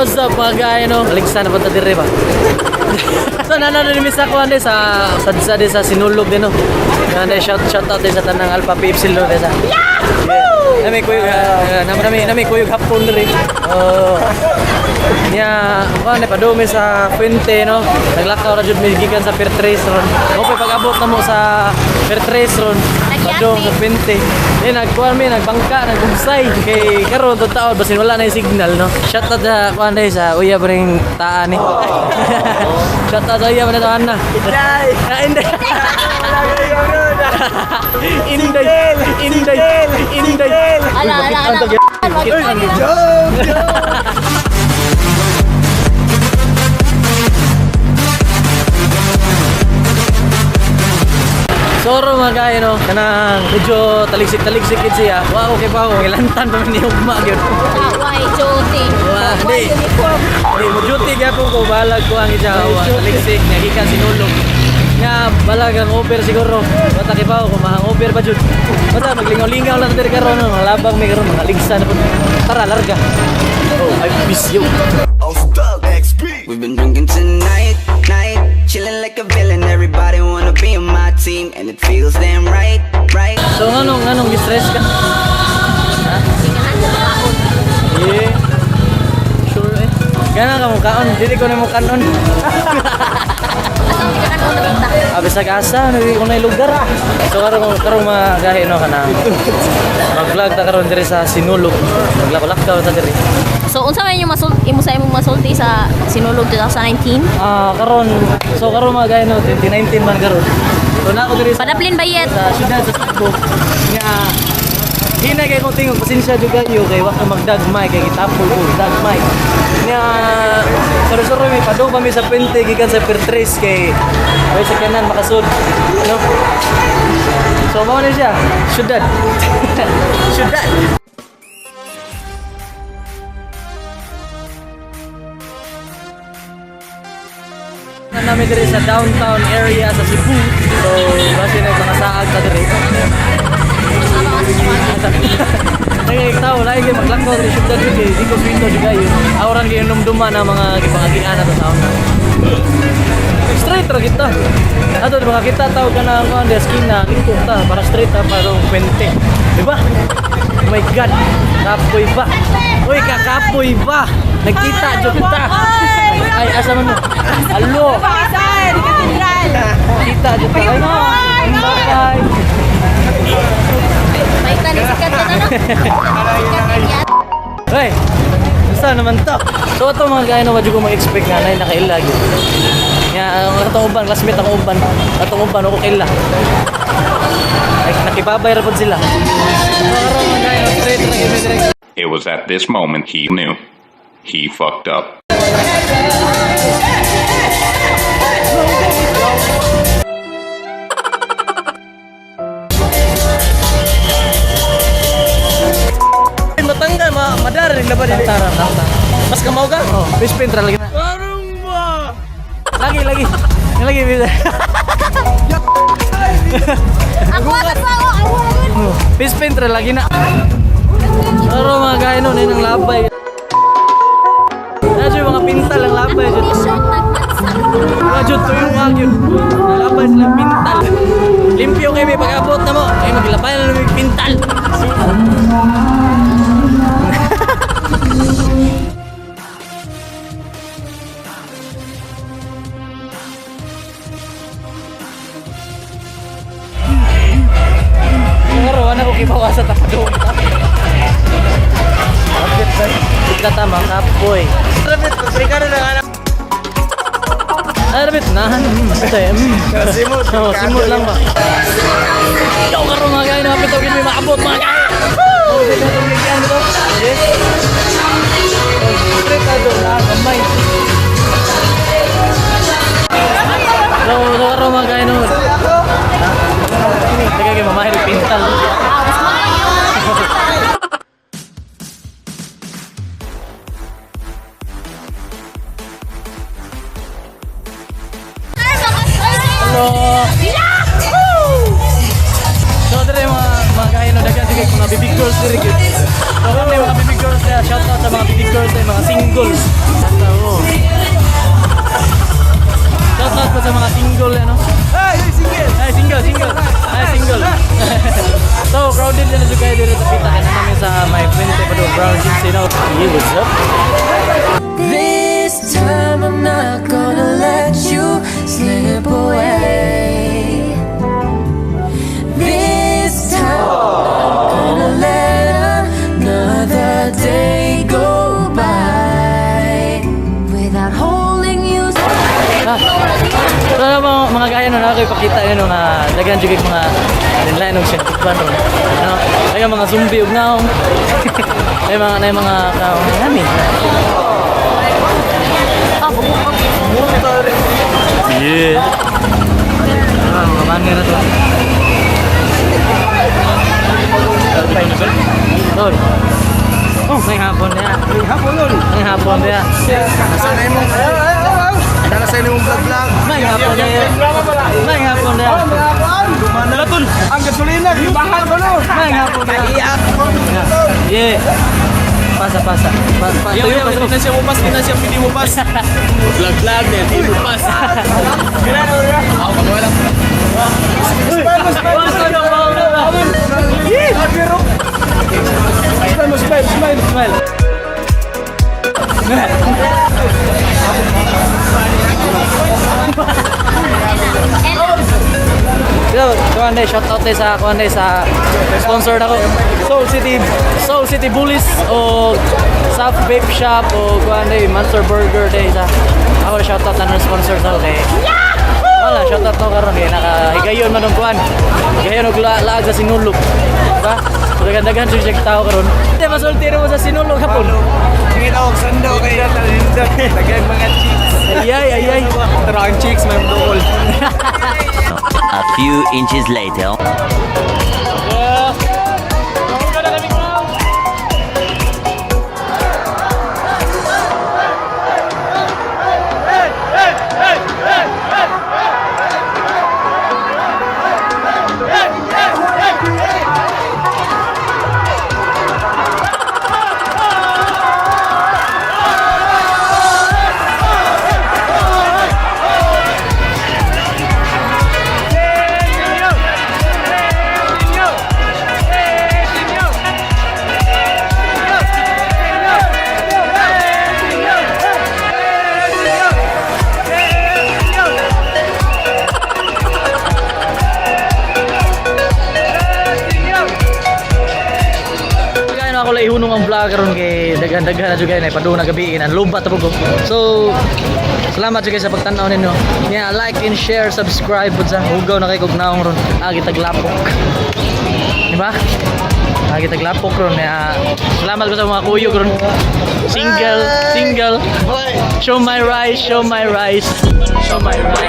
What's up, mga guy, no? Maligsan na punta dire ba? So, nana na sa kuan sa sadsa sa Sinulog din, no? Nana, shout shout out din sa tanang Alpha P Epsilon din sa. Yahoo! Nami kuyog, nami nami nami kuyog hapon diri. Oh. Nya, kuan padumi sa Fuente, no? Naglakaw ra jud mi gikan sa Pier 3 ron. Mo pa pag-abot na mo sa Pier 3 ron. Padung sa Fuente. Eh nagkuan mi, nagbangka, nagugsay kay karon to taon basin wala na yung signal, no. Shout out sa kuan day sa uya pa ring taan ni. Shout out sa uya pa rin taan na. Inday! Ah, Inday. Inday. Inday. Inday. Ala, ala, ala. Joke! Joke! Soro mga kaya, no, kanang medyo taligsik-taligsik gid siya. Wa ko kay bawo, gilantan pa man ni ugma gyud. Why duty? Wa, Why di. uniform? Di mo duty gyapon ko, balag ko ang isa wa taligsik nga gikan Sinulog. Nga balag ang over siguro. Bata kay bawo kung mahang over ba jud. Basta maglingaw-lingaw lang diri karon, no, mga labang may karon mga ligsa na pud. Tara, larga. Oh, I miss you. We've been drinking tonight, night, chilling like a villain. Everybody wanna be on my team, and it feels damn right, right. So nganong nganong gi-stress ka? Ha? Yeah. Sure eh. Gana ka mo kaon, dili ko na mo kanon. Asa ang kanon na kita? Ah, bisag asa, naging ko na yung lugar. So karon karon mga gahi, no, kanang mag-vlog ta karon diri sa Sinulog. Maglakaw-lakaw ta diri. So unsa man yung masulti imo sa imong masulti sa Sinulog 2019? Ah, karon so karon mga gahi, no, 2019 man karon. So na ako diri sa Padaplin ba yet? sa syudad sa Cebu. Nga hinay kay kong tingog, pasensya jud kayo kay wa ka magdagmay kay gitapol ko dagmay. Nga saro-saro mi padung pa mi sa puente gikan sa Pier 3 kay way sa kanan makasud. No? So mao na siya, syudad. Syudad. Na namin diri sa downtown area sa Cebu. So, basi nagmakasaag ta diri. Nagkikita wala kay maglakaw diri syudad jud kay di ko swito jud kayo. Awran kayo numduma na mga gipangagian na to sa una. Straight ra kita. Ato di makakita tao ka na ang kuan eskina, liko ta para straight ta para puente. Di ba? Oh my God. Kapoy ba? Uy, kakapoy ba? Nagkita jud ta. Ay, asa man mo? Alo. Pasar, Cathedral. Kita jud ta. Ay, no. Bye. May ni sikat ka na, no? Sikat na yan. Hey, basta naman to. So ito mga gaya na wadyo ko mag-expect nga na nakaila gyud. Nga ang atong uban, classmate ang uban. Atong uban ako kaila. Like, nakibabay ra pod sila. So karon mga gaya, straight ra gyud mi direct. It was at this moment he knew. He fucked up. Matangga, ma madar rin laban dili. Tara, tara. Mas kamaw ka? Oh, fish paint ra lagi na. Arong ba? Lagi, lagi. Lagi, lagi. Ako ako ako ako. Fish paint ra lagi na. Pero mga gaya nun, yun ang labay. Medyo mga pintal ang labay. Jud. T-shirt nagmansa. Medyo tuyo nga yun. Labay sila pintal. Limpyo kayo may pag-abot na mo. Ay maglabay na may pintal. Pero ano ko kibawa sa tapadong. Kita tama kapoy. Rabit, Ricardo na nga na. Ay, rabit na. Ito eh. Simot. Oh, simot lang ba? Yo, karon mga guys, napit og may maabot mga guys. Oh, dito itong ligyan dito. Yes. Oh, straight na doon na, gamay. So, so karon mga guys, no. Teka, kay mamahil pintal. Hello. So, dire mga mga guys, no, daghan kay mga baby girls diri gyud. So kami mga baby girls na, shout out sa mga baby girls ay mga singles. Oo. Shout out po sa mga single ano. Ay, single. Ay, single, single. Ay, single. So, crowded na na kayo dito sa pita. Kaya namin sa may Fuente pa doon, Brown Jeans. Yeah, what's up? This time I'm not gonna let you slip away. This time I'm gonna let another day go by Without holding you. Ah. So, ano, mga gaya no, na ako ipakita yun, no, nga daghan jud kay mga lain og sintukban ron. No? Ay mga zombie ug naong. Ay mga kaong nami. Yeah. Ah, mga banner na to. Tol. Oh, may hapon niya. May hapon lol. May hapon niya. Sana imong Dala sa imong vlog vlog. May hapon niya. May hapon niya. Lumana. Ang gasolina, bahal ko no. May hapon niya. Yeah. Pasa, pasa. Pa, pa, tuyo, pasa. na siya mo pas, na siya pili mo pas. Vlog vlog na, pili mo pas. Smile, smile, smile, Smile. So, kuan day, shout out day sa kuan day sa sponsor nako. Soul City Bullies o South Vape Shop o kuan day Monster Burger day sa ako shout out na sponsor sa kay. Wala, shout out no karon kay nakahigayon man og kuan. Higayon og laag sa Sinulog. Diba? So daghan-daghan jud siya tao karon. Di masulti mo sa Sinulog hapon. Tingin ako sando kay daghan mga chicks. Ayay, ayay. Pero ang chicks may duol. A few inches later. Yeah. Na kami crowd. Kaya na ako lang ihunong ang vlog karon kay daghan-daghan na jud kayo na ipadung na gabi ang lubat po ko. So salamat jud kayo sa pagtan-aw ninyo. Nya like and share, subscribe pud sa hugaw na kay kog naong ron. Agi taglapok. Di ba? Agi taglapok ron ya. Salamat ko sa mga kuyog ron. Single, single. Show my rice, show my rice. Show my rice.